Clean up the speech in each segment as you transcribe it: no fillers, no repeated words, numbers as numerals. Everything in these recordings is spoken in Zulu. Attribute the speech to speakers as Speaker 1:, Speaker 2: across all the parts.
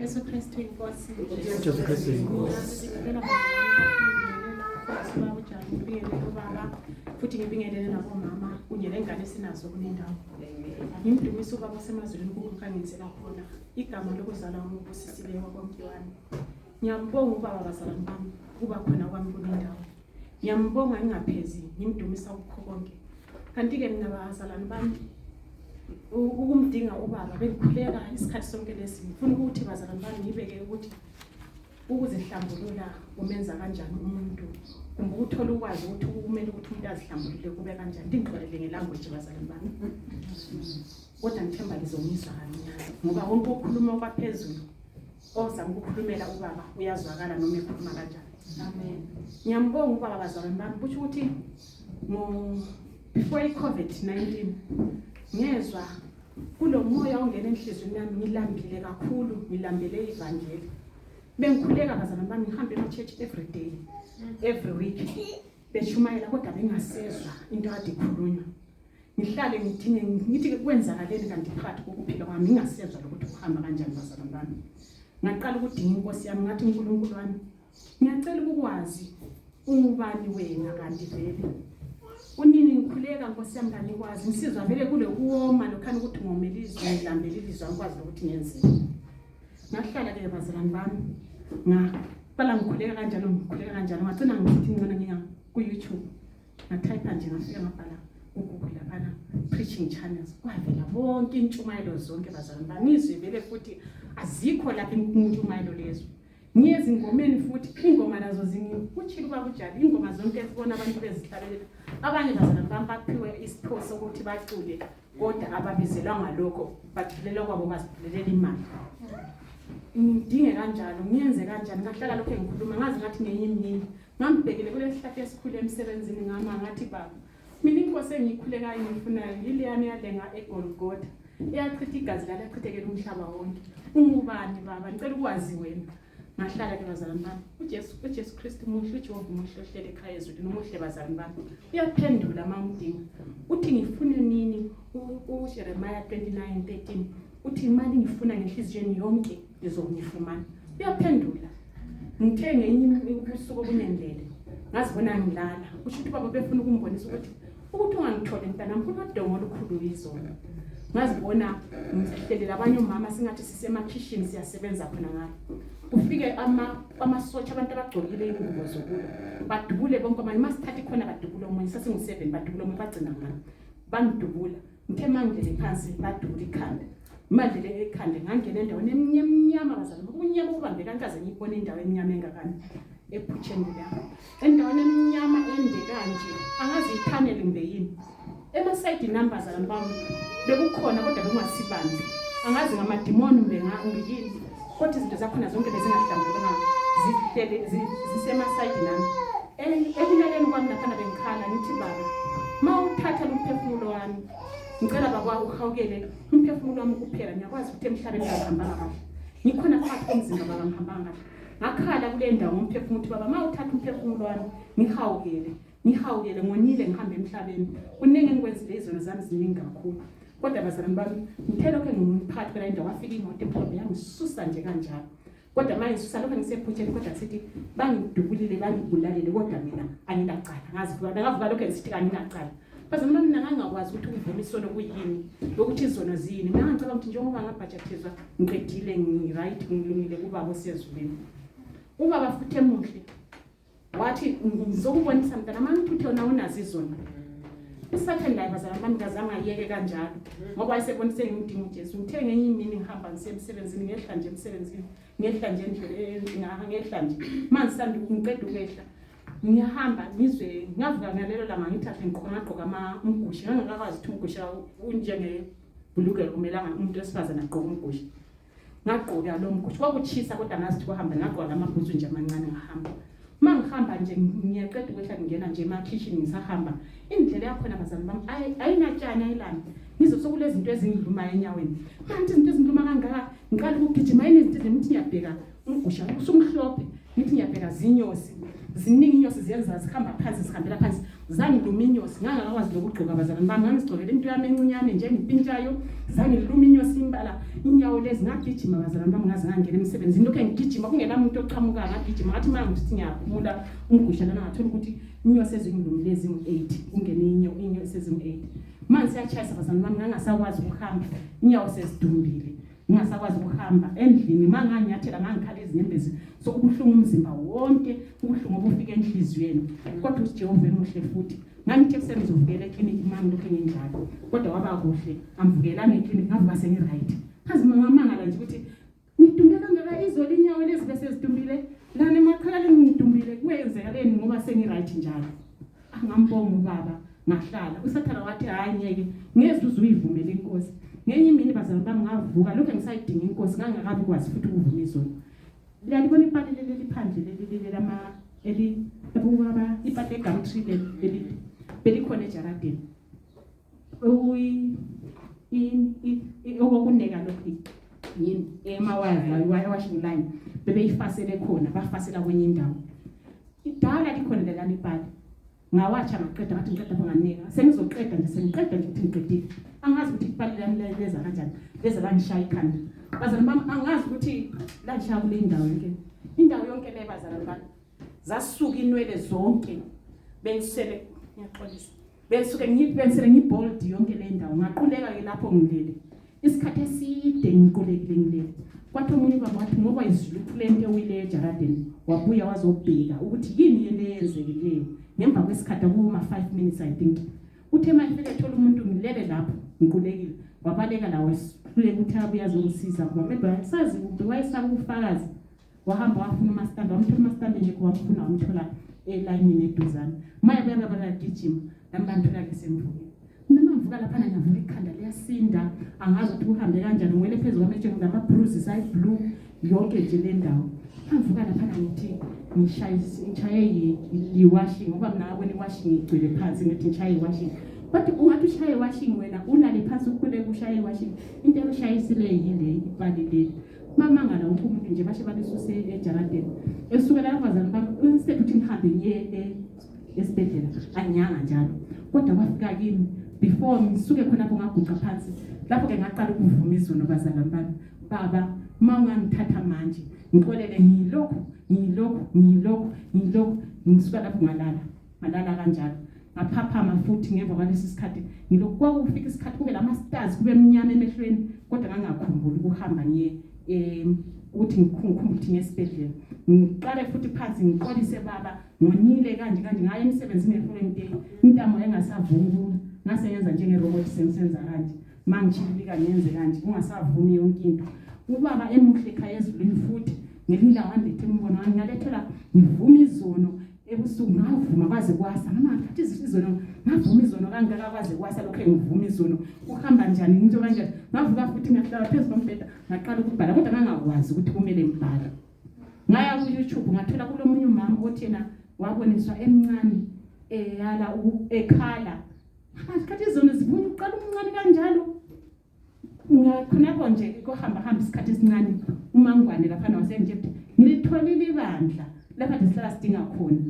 Speaker 1: Jesu Kristu inkosi.
Speaker 2: Jesu Kristu inkosi.
Speaker 1: Ngibingelele ubaba futhi ngibingelele nabomama kunye nengane esinazo kule ndawo. Ngimdumise ubaba osemazulwini kukhukangenzela khona igama lokuzalwa ngubusisileyo wakwamkiwane. Ngiyambonga ubaba bazalwane bami kuba khona kwami kule ndawo. Ngiyambonga ngingaphezi ngimdumisa kukho konke. Kanti-ke mina bazalwane bami ukumdinga ubaba bengikhuleka isikhathi sonke lesi ngifuna ukuthi bazalwane bami ngibeke ukuthi ukuzihlambulula umenza kanjani umuntu kumbe ukuthola ukwazi ukuthi kumele ukuthi umuntu azihlambulule kube kanjani ndingixolele ngelanguage bazalwane bami kodwa ngithemba lizongizwa kancane ngoba wonke okhuluma okwaphezulu ozama ukukhulumela ubaba uyazwakala noma ekhuluma kanjani amen ngiyambonga ubaba bazalwane bami kusho ukuthi before i-covid-19 ngezwa kulo moya ongena enhliziyweni yami ngilambile kakhulu ngilambele ivangeli bengikhuleka bazalwane bami ngihambe ema-church every day every week beshumayela kodwa bengasezwa into kade ikhulunywa ngihlale ngidinge ngithi kwenzakaleni kanti phakathi kokuphila kwami ngingasezwa lokuthi kuhamba kanjani bazalwane bami ngaqala ukudinga inkosi yami ngathi uNkulunkulu wami ngiyacela ukukwazi ungubani wena kanti vele unini ngikhuleka nkosi yami kanikwazi ngisizwa vele kule kuwoma lokhana ukuthi ngomele izwi ngilambele ilizwi angikwazi lokuthi ngenzeni ngahlala ke bazalwane bami ngaqala ngikhuleka kanjalo ngikhuleka kanjalo ngagcina ngithi ngcono ngiya ku-youtube ngathayipha nje ngafika ngabhala kuGoogle laphana preaching channels kwavela bonke intshumayelo zonke bazalwane bami ngizwe vele futhi azikho lapha intshumayelo lezo ngiye ezingomeni futhi ingoma nazo zingikutshile uba kujali ingoma zonke esibona abantu bezihlabelela abanye bazalwane bami baphiwe isiphiwo sokuthi bacule kodwa ababizelwanga lokho baculela kwabo baziculelela imali ngidinge kanjalo ngiyenze kanjani ngahlala lokho engikhuluma ngazi ngathi ngenye imini ngambhekile kulesihlahla esikhulu emsebenzini ngama ngathi baba mina inkosi engiyikhulekayo ngifunayo yileyani yalenga egolgotha eyachitha igazi lalo yachithekela umhlaba wonke ungubani baba ngicela ukwazi wena ngahlala ke bazalwane bami uJesu uJesu Kristu muhle uJehova muhle ohlele ekhaya ezulwini umuhle bazalwane bami uyaphendula uma umdinga uthi ngifune nini uJeremiah 29:13 uthi imali ngifuna ngenhliziyo yonke ngizokungifumana uyaphendula ngithe ngenye ubusuku obunendlela ngazibona ngilala kusho ukuthi baba befuna ukumbonisa ukuthi ukuthi ungangitholi mntanami kunodongo olukhulu izolo ngazibona ngihleli labanye omama singathi sisemakhishini siyasebenza khona ngalo kufike amasotsha abantu abagcokile ingubo zokulwa badubule bonke amanye uma sithatha ikhona badubule omunye sasingu-seven badubule omunye bagcina ngami bangidubula ngithe mangilele phansi badubula ikhanda mandlele ekhanda ngangena endaweni emnyama bazalwane kumnyama okubambeka nkaze ngiyibone indawo emnyama engakani ephutsheni lami endaweni emnyama ende kanje angazi ithaneli kumbe yini emasayidini ami bazalwane bami bekukhona kodwa bekungasibanzi angazi ngamadimoni kumbe yini kodwa izinto zakhona zonke bezingahlambulukanga zihlele zisemasayidini ami ekulaleni kwami laphana bengikhala ngithi baba ma uthatha lo mphefumulo wami ngicela baba uhawukele umphefumulo wami kuphela ngiyakwazi ukuthi emhlabeni kangihambanga kahle ngikhona phakathi komzimba baba ngihambanga kahle ngakhala kule ndawo ngomphefumulo ukuthi baba ma uthatha umphefumulo wami ngihawukele ngihawukele ngonile ngihambe emhlabeni kuningi engikwenzile izono zami ziningi kakhulu kodwa bazalwane bami ngithe lokho engimphathi kwela indawo wafika imoto emhlophe yangisusa nje kanjalo kodwa manje ngisusa lokho ngisephutsheni kodwa sithi bangidubulile bangibulalile kodwa mina anginacala ngazivuka ngavuka lokho ngisithi anginacala bazalwane bami mina ngangingakwazi ukuthi ukuvuma isono kuyini lokuthi izono ziyini mina ngicabanga ukuthi njengoba ngabhajathizwa ngiqedile ngi-right ngilungile kubaba osezulwini ubaba futhi emuhle wathi ngizokubonisa mntana uma ngithuthe wona unazo izono usathane laye bazalwane bami kazange ayeke kanjalo ngoba wayesebona sengimdinga ujesu ngithe ngenye imini ngihamba ngisemsebenzini ngehla nje emsebenzini ngehla nje endleleni ngehla nje manje sandi ngiqeda ukwehla ngiyahamba ngizwe ngavuka ngalelo langa ngithi ahle ngigqoka ngagqoka umgushi ngangingakwazi ukuthi umgushi unjengebhulukwe kumelanga umuntu wesifazane agqoke umgushi ngagqoka lo mgushi kwakutshisa kodwa ngazi ukuthi kuhamba ngagqoka lamabhutsu nje amancane ngahamba uma ngihamba nje ngiyaqeda ukwehla ngingena nje emakhishini ngisahamba indlela yakhona bazali bami ayinatshani ayilani ngizwe sekulezinto ezingilumayo enyaweni kanti izinto ezingiluma kangaka ngiqala ukugijima yini izinto ezingithi ngiyabheka umgusha usumhlophe ngithi ngiyabheka zinyosi ziningi inyosi ziyenza zihamba phansi zihambela phansi Zangiluma inyosi, ngangakwazi lokugqoka bazalwane bami, ngangizigqokela into yami encinyane nje engipintshayo. Zangiluma inyosi imbala inyawo lezi, ngagijima bazalwane bami ngaze ngangena emsebenzini. Lokho ngigijima kungena muntu oqhamukayo, ngagijima ngathi uma ngithi ngiyaphumula umgusha lana ngathola ukuthi inyosi ezingilumile ezingu-8 kungene inyosi ezingu-8. Manje siyatshayisa bazalwane bami, ngangasakwazi ukuhamba, inyawo sezidumbile. Ngingasakwazi ukuhamba endlini, uma nganyathela ngangikhala izinyembezi, so ubuhlungu umzimba wonke, ubuhlungu obufika enhliziyweni. Kodwa uJehova emuhle futhi. Ngangithi ekuseni ngizovukela ekliniki uma ngilokhu nginjalo, kodwa waba kuhle, angivukelanga ekliniki, ngavuka sengi-right. Ngazi ngamangala nje ukuthi ngidumbe kangaka izolo inyawo lezi bese zidumbile, lana emakhaleni ngidumbile, kwenzekaleni ngoba sengi-right njalo. Angambonga ubaba ngahlala. USathane wathi hayi ngeke ngeze uze uyivumele inkosi. Ngenye imini bazalwane bami ngavuka lokho ngisayidinga inkosi ngangakabi kwazi futhi ukuvuma izono. Liyalibona ipali leli liphandle leli leli lama eli ebukaba ipali legum tree leli belikhona ejaradeni. Okokuneka lokhu yini emawaya la washing line bebeyifasele khona bafasela kwenye indawo. Idala likhona lelani ipali. Ngawatsha ngaqeda ngathi ngiqeda banganika. Sengizoqeda nje sengiqeda nje ukuthi ngiqedile. Angazi ukuthi ipali lami leza kanjani. Leza langishaya ikhanda. Bazalwane bami angazi ukuthi langishaya kule indawo yonke. Indawo yonke le bazalwane bami. Zasuka inwele zonke. Bengisele ngiyaxolisa. Benisuke ngibensele ngibold yonke le ndawo. Ngaquleka ke lapho ngilele. Isikhathi eside ngiqulekile ngilele. Kwathi omunye ubaba wathi ngoba izulu kule nto ewile ejaradeni wabuya wazobheka ukuthi yini yena eyenzekileyo. Ngemva kwesikhathi akuma 5 minutes I think. Uthe uma efika ethola umuntu ngilele lapho ngiqulekile. Wabaleka la wehluleka ukuthi abuye azongisiza ngoba maybe wayesazi kumbe wayesaba ubufakazi. Wahamba wafuna umastandi wamthola umastandi engekho wamfuna wamthola elayinini eduzane. Maye bebe bayagijima nami bangithola-ke sengivukile. Mina mangivuka laphana ngiyavuka ikhanda liyasinda angazi ukuthi kuhambe kanjani ngiwele phezu kwametshe ngilama-bruises ayi-blue yonke nje le ndawo. Mangivuka laphana ngithi ngishaye yi-washing ngoba mina ngabona i-washing igcwele phansi ngithi ngishaye i-washing. But ungathi ushaye i-washing wena ulale phansi ukhuleke ushaye i-washing into ekushayisile yile ipali leli. Mamangala wonke umuntu nje bashe balisuse ejaradeni. Esukela lapho bazalwane bami instead ukuthi ngihambe ngiye esibhedlela angiyanga njalo. Kodwa kwafika kimi before ngisuke khonapho ngaguqa phansi lapho ke ngaqala ukuvuma izono bazalwane bami. Baba uma ungangithatha manje ngixolele ngiyilokhu ngiyilokhu ngiyilokhu ngiyilokhu ngisuka lapho ngalala ngalala kanjalo ngaphaphama futhi ngemva kwalesi sikhathi ngilokhu kwakufika isikhathi kube lama stars kube mnyama emehlweni kodwa ngangakhumbuli ukuhamba ngiye ukuthi ngikhumbule ukuthi ngesibhedlela ngiqale futhi phansi ngixolise baba ngonile kanje kanje ngaye emsebenzini nge-following day intamo engasavumi ngase ngenza njengerobot sengisenza kanje mangishibilika ngenze kanje kungasavumi yonke into ubaba emuhle ekhaya ezulwini futhi ngelinye ilanga wandilethe umbono wami ngalethela ngivuma izono ebusuku ngavuma kwaze kwasa noma ngathatha izono ngavuma izono kangaka kwaze kwasa lokho engivuma izono kuhamba njani into kanjani ngavuka futhi ngahlala phezu kombheda ngaqala ukubhala kodwa ngangakwazi ukuthi kumele ngibhale ngaya ku-YouTube ngathola kulomunye umama othi yena waboniswa emncane eyala ekhala ngasikhathi izono zivuma uqala umncane kanjalo Khonapho nje kuhamba hamba isikhathi esincane uMangwane laphana wasenje ngilitholile ibandla lapha nje sihlala sidinga khona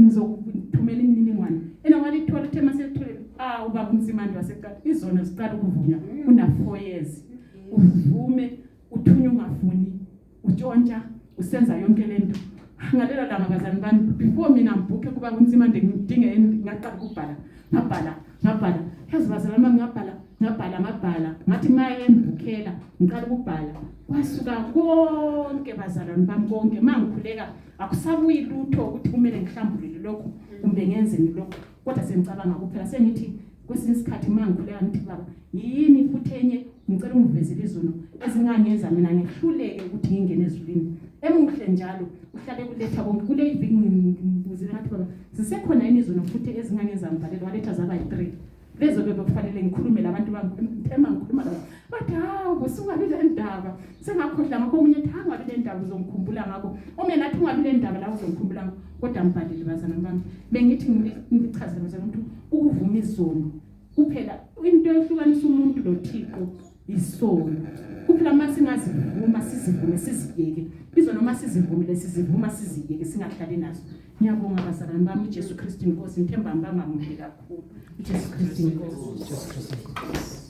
Speaker 1: ngizokuthumela imininingwane ena walithola uthe maselithole ah ubaba uNsimande waseqala izono ziqala ukuvunywa una 4 years uvume uthunywa ungafuni utshontsha usenza yonke lento ngalelo langa bazali bami before mina ngibhukhe kuba kuNsimande ngidinge ngaqala ukubhala ngabhala ngabhala yazi bazalwane bami ngabhala ngabhala ngabhala ngathi maye ngibhukhela ngiqala ukubhala kwasuka konke bazalwane bami konke mangikhuleka akusabuyi lutho ukuthi kumele ngihlambulule lokhu kumbe ngenzeni lokhu kodwa sengicabanga kuphela sengithi kwesinye isikhathi uma ngikhuleka ngithi baba yini futhi enye ngicela ungivezele izono ezingangenza mina ngihluleke ukuthi ngingene ezulwini emuhle njalo uhlale kuletha konke kule iviki ngibuzile ngathi baba zisekhona yini izono futhi ezingangenza ngibhalele waletha zaba yi-3 lezo ke bekufanele ngikhulume labantu bami ema ngikhuluma labo bathi hawu usungabi le ndaba sengakhohlwa ngakho omunye ethi angabi le ndaba uzongikhumbula ngakho omunye nathi ungabi le ndaba la uzongikhumbula ngakho kodwa ngibhalile bazalwane bami bengithi ngichaze bazalwane ukuthi ukuvuma izono kuphela into ehlukanisa umuntu noThixo isono kuphela uma singazivuma sizivume siziyeke izono uma sizivumile sizivuma siziyeke singahlali nazo. Ngiyabonga bazalwane bami, uJesu Kristu inkosi. Ngithemba ngibangamuhle kakhulu. UJesu Kristu inkosi.
Speaker 2: Jesu Kristu inkosi.